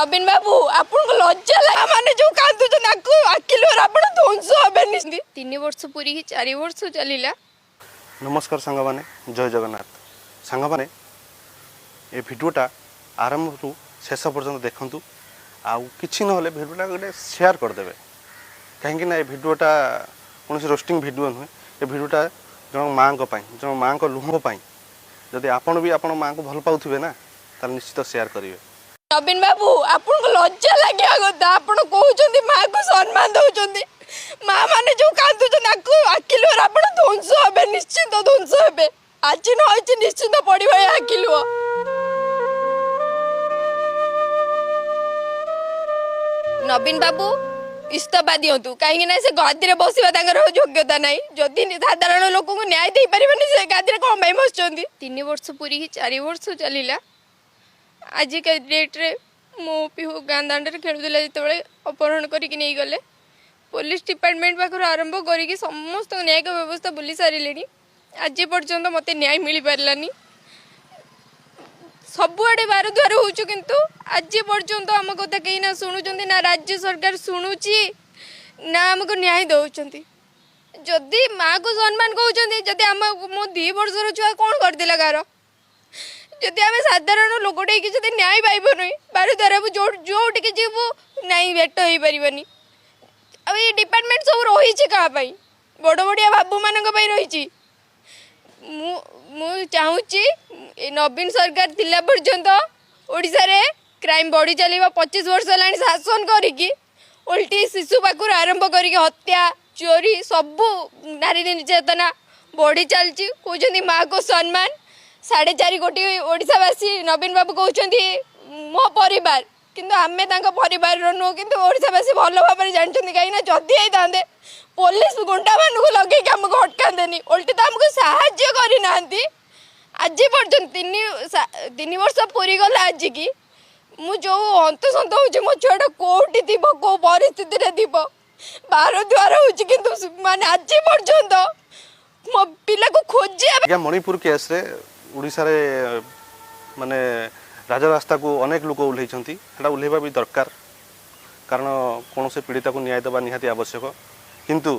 ନବୀନ ବାବୁ, ଆପଣଙ୍କୁ ଲଜ୍ଜା ଲାଗେ? ମାନେ ଯୋଉ କାନ୍ଦୁଛନ୍ତି, ତାକୁ ଆଖି ଲୁହରେ ଆପଣ ଧ୍ୱଂସ ହେବେନି। 3 ବର୍ଷ ପୁରିକି 4 ବର୍ଷ ଚାଲିଲା। ନମସ୍କାର ସାଙ୍ଗମାନେ, ଜୟ ଜଗନ୍ନାଥ। ସାଙ୍ଗମାନେ, ଏ ଭିଡ଼ିଓଟା ଆରମ୍ଭରୁ ଶେଷ ପର୍ଯ୍ୟନ୍ତ ଦେଖନ୍ତୁ ଆଉ କିଛି ନହେଲେ ଭିଡ଼ିଓଟା ଗୋଟେ ସେୟାର କରିଦେବେ, କାହିଁକି ନା ଏ ଭିଡ଼ିଓଟା କୌଣସି ରୋଷ୍ଟିଂ ଭିଡ଼ିଓ ନୁହେଁ। ଏ ଭିଡ଼ିଓଟା ଜଣ ମାଆଙ୍କ ପାଇଁ, ଜଣ ମାଆଙ୍କ ଲୁହ ପାଇଁ। ଯଦି ଆପଣ ବି ଆପଣ ମାଆଙ୍କୁ ଭଲ ପାଉଥିବେ ନା, ତାହେଲେ ନିଶ୍ଚିତ ସେୟାର କରିବେ। ନବୀନ ବାବୁ, ଆପଣଙ୍କୁ ଲଜ୍ଜା ଲାଗିବା କଥା। ଆପଣ କହୁଛନ୍ତି ମାଆକୁ ସମ୍ମାନ ଦଉଛନ୍ତି। ମା ମାନେ ଯୋଉ କାନ୍ଦୁଛନ୍ତି, ତାକୁ ଆଖି ଲୁହରେ ଆପଣ ଧ୍ୱଂସ ହେବେ, ନିଶ୍ଚିନ୍ତ ଧ୍ୱଂସ ହେବେ। ଆଜି ନ ହେଇଛି, ନିଶ୍ଚିନ୍ତ ପଡ଼ିବ ଏ ଆଖି ଲୁହ। ନବୀନ ବାବୁ ଇସ୍ତଫା ଦିଅନ୍ତୁ, କାହିଁକି ନା ସେ ଗାଦିରେ ବସିବା ତାଙ୍କର ଯୋଗ୍ୟତା ନାହିଁ। ଯଦି ସାଧାରଣ ଲୋକଙ୍କୁ ନ୍ୟାୟ ଦେଇପାରିବେନି, ସେ ଗାଦିରେ କଣ ପାଇଁ ବସିଛନ୍ତି? 3 ବର୍ଷ ପୁରିକି 4 ବର୍ଷ ଚାଲିଲା। ଆଜିକା ଡେଟ୍ରେ ମୋ ପିହୁ ଗାଁ ଦାଣ୍ଡରେ ଖେଳୁଥିଲା ଯେତେବେଳେ, ଅପହରଣ କରିକି ନେଇଗଲେ। ପୋଲିସ ଡିପାର୍ଟମେଣ୍ଟ ପାଖରୁ ଆରମ୍ଭ କରିକି ସମସ୍ତଙ୍କ ନ୍ୟାୟିକ ବ୍ୟବସ୍ଥା ବୁଲି ସାରିଲେଣି, ଆଜି ପର୍ଯ୍ୟନ୍ତ ମୋତେ ନ୍ୟାୟ ମିଳିପାରିଲାନି। ସବୁଆଡ଼େ ବାରଦ୍ୱାର ହେଉଛୁ, କିନ୍ତୁ ଆଜି ପର୍ଯ୍ୟନ୍ତ ଆମ କଥା କେହି ନା ଶୁଣୁଛନ୍ତି, ନା ରାଜ୍ୟ ସରକାର ଶୁଣୁଛି, ନା ଆମକୁ ନ୍ୟାୟ ଦେଉଛନ୍ତି। ଯଦି ମାଆକୁ ସମ୍ମାନ କହୁଛନ୍ତି, ଯଦି ଆମ ମୋ 2 ବର୍ଷର ଛୁଆ କ'ଣ କରିଦେଲା କାହାର? ଯଦି ଆମେ ସାଧାରଣ ଲୋକଟେ ହେଇକି ଯଦି ନ୍ୟାୟ ପାଇବୁନି, ବାରଦ୍ୱାର ହେବୁ, ଯୋଉଠିକି ଯିବୁ ନାଇଁ ଭେଟ ହେଇପାରିବନି। ଆଉ ଏଇ ଡିପାର୍ଟମେଣ୍ଟ ସବୁ ରହିଛି କାହା ପାଇଁ? ବଡ଼ ବଡ଼ିଆ ବାବୁମାନଙ୍କ ପାଇଁ ରହିଛି। ମୁଁ ଚାହୁଁଛି, ଏ ନବୀନ ସରକାର ଥିଲା ପର୍ଯ୍ୟନ୍ତ ଓଡ଼ିଶାରେ କ୍ରାଇମ୍ ବଢ଼ି ଚାଲିବ। 25 ବର୍ଷ ହେଲାଣି ଶାସନ କରିକି, ଓଲଟି ଶିଶୁ ପାଖରୁ ଆରମ୍ଭ କରିକି ହତ୍ୟା, ଚୋରି, ସବୁ ନାରୀ ନିର୍ଯାତନା ବଢ଼ି ଚାଲିଛି। କହୁଛନ୍ତି ମାଆକୁ ସମ୍ମାନ। 4.5 କୋଟି ଓଡ଼ିଶାବାସୀ, ନବୀନ ବାବୁ କହୁଛନ୍ତି ମୋ ପରିବାର, କିନ୍ତୁ ଆମେ ତାଙ୍କ ପରିବାରର ନୁହଁ। କିନ୍ତୁ ଓଡ଼ିଶାବାସୀ ଭଲ ଭାବରେ ଜାଣିଛନ୍ତି, କାହିଁକିନା ଯଦି ହେଇଥାନ୍ତେ, ପୋଲିସ ଗୁଣ୍ଡାମାନଙ୍କୁ ଲଗେଇକି ଆମକୁ ଅଟକାନ୍ତେନି। ଓଲଟି ତ ଆମକୁ ସାହାଯ୍ୟ କରିନାହାନ୍ତି ଆଜି ପର୍ଯ୍ୟନ୍ତ। 3 ବର୍ଷ ପୁରିଗଲା ଆଜିକି। ମୁଁ ଯୋଉ ହନ୍ତସନ୍ତ ହଉଛି, ମୋ ଛୁଆଟା କୋଉଠି ଥିବ, କୋଉ ପରିସ୍ଥିତିରେ ଥିବ, ବାର ଦ୍ୱାର ହଉଛି, କିନ୍ତୁ ମାନେ ଆଜି ପର୍ଯ୍ୟନ୍ତ ମୋ ପିଲାକୁ ଖୋଜିବା ଆଜ୍ଞା, ମଣିପୁର କେସ୍ରେ ଓଡ଼ିଶାରେ ମାନେ ରାଜରାସ୍ତାକୁ ଅନେକ ଲୋକ ଓହ୍ଲେଇଛନ୍ତି। ସେଟା ଓହ୍ଲେଇବା ବି ଦରକାର, କାରଣ କୌଣସି ପୀଡ଼ିତାକୁ ନ୍ୟାୟ ଦେବା ନିହାତି ଆବଶ୍ୟକ। କିନ୍ତୁ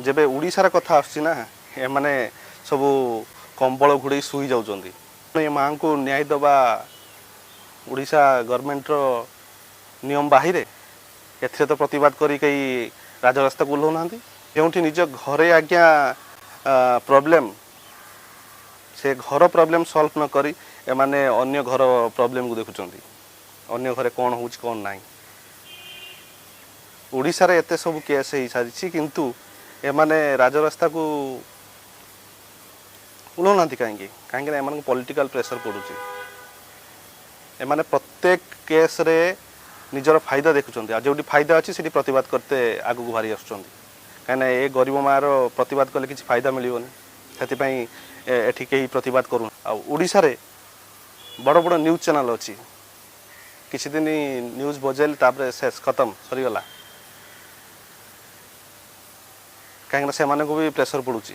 ଯେବେ ଓଡ଼ିଶାର କଥା ଆସୁଛି ନା, ଏମାନେ ସବୁ କମ୍ବଳ ଘୋଡ଼େଇ ଶୋଇ ଯାଉଛନ୍ତି। ଏ ମାଆଙ୍କୁ ନ୍ୟାୟ ଦେବା ଓଡ଼ିଶା ଗଭର୍ଣ୍ଣମେଣ୍ଟର ନିୟମ ବାହିରେ। ଏଥିରେ ତ ପ୍ରତିବାଦ କରି କେହି ରାଜରାସ୍ତାକୁ ଓହ୍ଲାଉନାହାନ୍ତି। ଯେଉଁଠି ନିଜ ଘରେ ଆଜ୍ଞା ପ୍ରୋବ୍ଲେମ୍, ସେ ଘର ପ୍ରୋବ୍ଲେମ୍ ସଲ୍ଭ ନ କରି ଏମାନେ ଅନ୍ୟ ଘର ପ୍ରୋବ୍ଲେମକୁ ଦେଖୁଛନ୍ତି, ଅନ୍ୟ ଘରେ କ'ଣ ହେଉଛି କ'ଣ ନାହିଁ। ଓଡ଼ିଶାରେ ଏତେ ସବୁ କେସ୍ ହେଇସାରିଛି, କିନ୍ତୁ ଏମାନେ ରାଜରାସ୍ତାକୁ ଓହ୍ଲାଉନାହାନ୍ତି କାହିଁକି? କାହିଁକିନା ଏମାନଙ୍କୁ ପଲିଟିକାଲ ପ୍ରେସର ପଡ଼ୁଛି। ଏମାନେ ପ୍ରତ୍ୟେକ କେସ୍ରେ ନିଜର ଫାଇଦା ଦେଖୁଛନ୍ତି, ଆଉ ଯେଉଁଠି ଫାଇଦା ଅଛି ସେଠି ପ୍ରତିବାଦ କରତେ ଆଗକୁ ବାହାରି ଆସୁଛନ୍ତି। କାହିଁକିନା ଏ ଗରିବ ମାଆର ପ୍ରତିବାଦ କଲେ କିଛି ଫାଇଦା ମିଳିବନି, ସେଥିପାଇଁ ଏଠି କେହି ପ୍ରତିବାଦ କରୁନ। ଆଉ ଓଡ଼ିଶାରେ ବଡ଼ ବଡ଼ ନ୍ୟୁଜ୍ ଚ୍ୟାନେଲ୍ ଅଛି, କିଛି ଦିନ ନ୍ୟୁଜ୍ ବଜେଇଲେ ତାପରେ ଶେଷ, ଖତମ, ସରିଗଲା। କାହିଁକିନା ସେମାନଙ୍କୁ ବି ପ୍ରେସର ପଡ଼ୁଛି,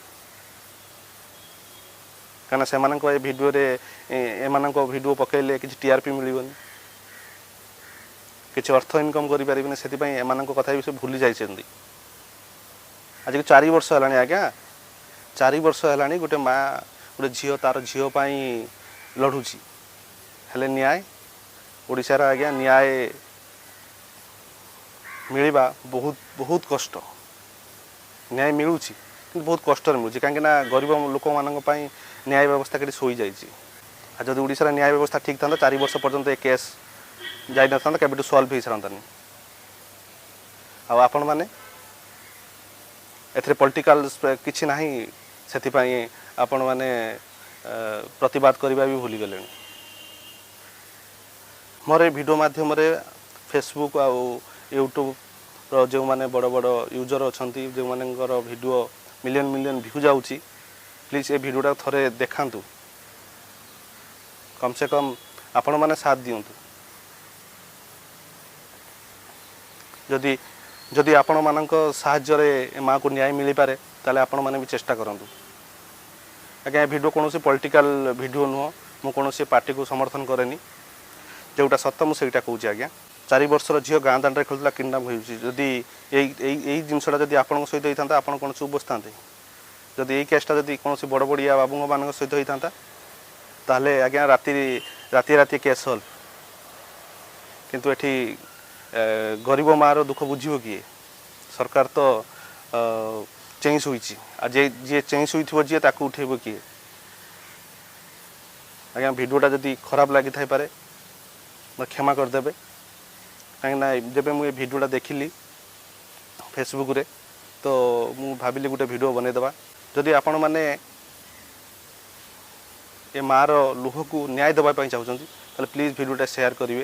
କାହିଁକିନା ସେମାନଙ୍କ ଏ ଭିଡ଼ିଓରେ ଏମାନଙ୍କ ଭିଡ଼ିଓ ପକାଇଲେ କିଛି ଟିଆର୍ପି ମିଳିବନି, କିଛି ଅର୍ଥ ଇନକମ୍ କରିପାରିବେନି। ସେଥିପାଇଁ ଏମାନଙ୍କ କଥା ବି ସେ ଭୁଲି ଯାଇଛନ୍ତି। ଆଜିକୁ 4 ବର୍ଷ ହେଲାଣି ଆଜ୍ଞା, 4 ବର୍ଷ ହେଲାଣି, ଗୋଟେ ମା ଗୋଟେ ଝିଅ ତାର ଝିଅ ପାଇଁ ଲଢ଼ୁଛି, ହେଲେ ନ୍ୟାୟ ଓଡ଼ିଶାର ଆଜ୍ଞା ନ୍ୟାୟ ମିଳିବା ବହୁତ ବହୁତ କଷ୍ଟ। ନ୍ୟାୟ ମିଳୁଛି, କିନ୍ତୁ ବହୁତ କଷ୍ଟରେ ମିଳୁଛି, କାହିଁକିନା ଗରିବ ଲୋକମାନଙ୍କ ପାଇଁ ନ୍ୟାୟ ବ୍ୟବସ୍ଥା କେଠି ଶୋଇଯାଇଛି। ଆଉ ଯଦି ଓଡ଼ିଶାର ନ୍ୟାୟ ବ୍ୟବସ୍ଥା ଠିକ୍ ଥାନ୍ତା, 4 ବର୍ଷ ପର୍ଯ୍ୟନ୍ତ ଏ କେସ୍ ଯାଇନଥାନ୍ତା, କେବେଠୁ ସଲ୍ଭ ହେଇସାରନ୍ତାନି। ଆଉ ଆପଣମାନେ ଏଥିରେ ପଲିଟିକାଲ କିଛି ନାହିଁ, ସେଥିପାଇଁ ଆପଣମାନେ ପ୍ରତିବାଦ କରିବା ବି ଭୁଲିଗଲେଣି। ମୋର ଏ ଭିଡ଼ିଓ ମାଧ୍ୟମରେ ଫେସବୁକ୍ ଆଉ ୟୁଟ୍ୟୁବର ଯେଉଁମାନେ ବଡ଼ ବଡ଼ ୟୁଜର୍ ଅଛନ୍ତି, ଯେଉଁମାନଙ୍କର ଭିଡ଼ିଓ ମିଲିୟନ ମିଲିୟନ ଭ୍ୟୁ ଯାଉଛି, ପ୍ଲିଜ୍ ଏ ଭିଡ଼ିଓଟା ଥରେ ଦେଖାନ୍ତୁ। କମ୍ ସେ କମ୍ ଆପଣମାନେ ସାଥ ଦିଅନ୍ତୁ। ଯଦି ଆପଣମାନଙ୍କ ସାହାଯ୍ୟରେ ଏ ମାଆକୁ ନ୍ୟାୟ ମିଳିପାରେ, ତାହେଲେ ଆପଣମାନେ ବି ଚେଷ୍ଟା କରନ୍ତୁ। ଆଜ୍ଞା, ଏ ଭିଡ଼ିଓ କୌଣସି ପଲିଟିକାଲ ଭିଡ଼ିଓ ନୁହଁ। ମୁଁ କୌଣସି ପାର୍ଟିକୁ ସମର୍ଥନ କରେନି। ଯେଉଁଟା ସତ ମୁଁ ସେଇଟା କହୁଛି ଆଜ୍ଞା। 4 ବର୍ଷର ଝିଅ ଗାଁ ଦାଣ୍ଡରେ ଖେଳୁଥିଲା, କିଡ଼ନାପ୍ ହେଉଛି। ଯଦି ଏଇ ଏଇ ଏଇ ଜିନିଷଟା ଯଦି ଆପଣଙ୍କ ସହିତ ହେଇଥାନ୍ତା, ଆପଣ କ'ଣ ଚୁପ୍ ବସିଥାନ୍ତେ? ଯଦି ଏଇ କେସ୍ଟା ଯଦି କୌଣସି ବଡ଼ ବଡ଼ିଆ ବାବୁଙ୍କ ମାନଙ୍କ ସହିତ ହେଇଥାନ୍ତା, ତାହେଲେ ଆଜ୍ଞା ରାତି ରାତି ରାତି କେସ୍ ସଲ୍ଭ। କିନ୍ତୁ ଏଠି ଗରିବ ମାଆର ଦୁଃଖ ବୁଝିବ କିଏ? ସରକାର ତ ଚେଇଁ ଶୋଇଛି। ଆଉ ଯିଏ ଯିଏ ଚେଇଁ ଶୋଇଥିବ ଯିଏ, ତାକୁ ଉଠେଇବ କିଏ ଆଜ୍ଞା? ଭିଡ଼ିଓଟା ଯଦି ଖରାପ ଲାଗିଥାଇପାରେ, ମୋତେ କ୍ଷମା କରିଦେବେ। କାହିଁକିନା ଯେବେ ମୁଁ ଏ ଭିଡ଼ିଓଟା ଦେଖିଲି ଫେସବୁକ୍ରେ, ତ ମୁଁ ଭାବିଲି ଗୋଟେ ଭିଡ଼ିଓ ବନେଇଦେବା। ଯଦି ଆପଣମାନେ ଏ ମାଆର ଲୁହକୁ ନ୍ୟାୟ ଦେବା ପାଇଁ ଚାହୁଁଛନ୍ତି, ତାହେଲେ ପ୍ଲିଜ୍ ଭିଡ଼ିଓଟା ସେୟାର କରିବେ।